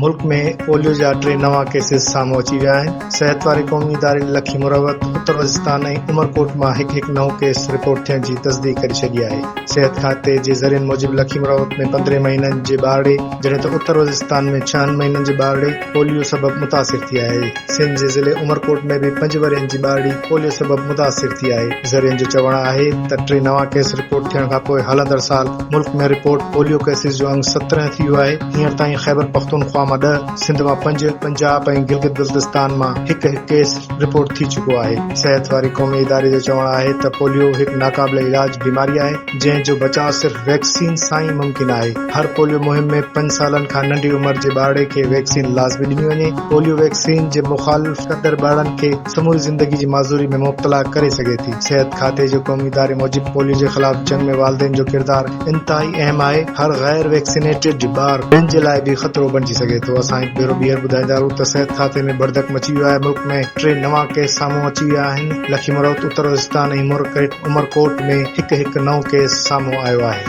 ملڪ ۾ polio جا ٽي نوان cases سامهون اچي ويا آهن. صحت واري قومي اداري لکي مروت، اتر وزيرستان ۽ عمرڪوٽ مان هڪ هڪ نئون ڪيس رپورٽ ٿيڻ جي تصديق ڪري ڇڏي آهي. صحت کاتي جي ذريعن موجب لکي مروت ۾ پندرهن مهينن جي ٻارڙي جڏهن ته اتر وزيرستان ۾ ڇهن مهينن جي ٻارڙي پوليو سبب متاثر ٿي آهي. سنڌ جي ضلعي عمرڪوٽ ۾ به پنج ورهين جي ٻارڙي پوليو سبب متاثر ٿي آهي. ذريعن جو چوڻ آهي ته ٽي نوان ڪيس رپورٽ ٿيڻ کانپوء هلندڙ سال ملڪ ۾ رپورٽ پوليو ڪيسز جو انگ 17 ٿي ويو آهي. هينئر تائين خيبرپختونخوا مان ڏهه، سنڌ مان پنج، پنجاب ۽ گلگت بلتستان مان هڪ هڪ ڪيس رپورٽ ٿي چڪو آهي. صحت واري قومي اداري جو چوڻ آهي ته پوليو هڪ ناقابل علاج بيماري آهي، جنهن جو بچاء صرف ويڪسين سان ئي ممڪن آهي. هر پوليو مهم ۾ پنج سالن کان ننڍي عمر جي ٻارڙي کي ويڪسين لازمي ڏني وڃي. پوليو ويڪسين جي مخالف ڪندڙ ٻارڙن کي سموري زندگي جي معذوري ۾ مبتلا ڪري سگهي ٿي. صحت کاتي جي قومي اداري موجب پوليو جي خلاف جنگ ۾ والدين جو ڪردار انتهائي اهم آهي، هر غير ويڪسينيٽيڊ ٻار ٻين جي لاء به خطرو بڻجي سگهي ٿو، اسان هڪ ڀيرو ٻيهر ٻڌائيندا رهون ته صحت کاتي ۾ ٻڙڌڪ مچي ويو آهي، ملڪ ۾ ٽي نوان ڪيس سامهون اچي ويا آهن، لکي مروت، اتر وزيرستان ۽ عمرڪوٽ ۾ هڪ هڪ نئون ڪيس سامهون آيو آهي.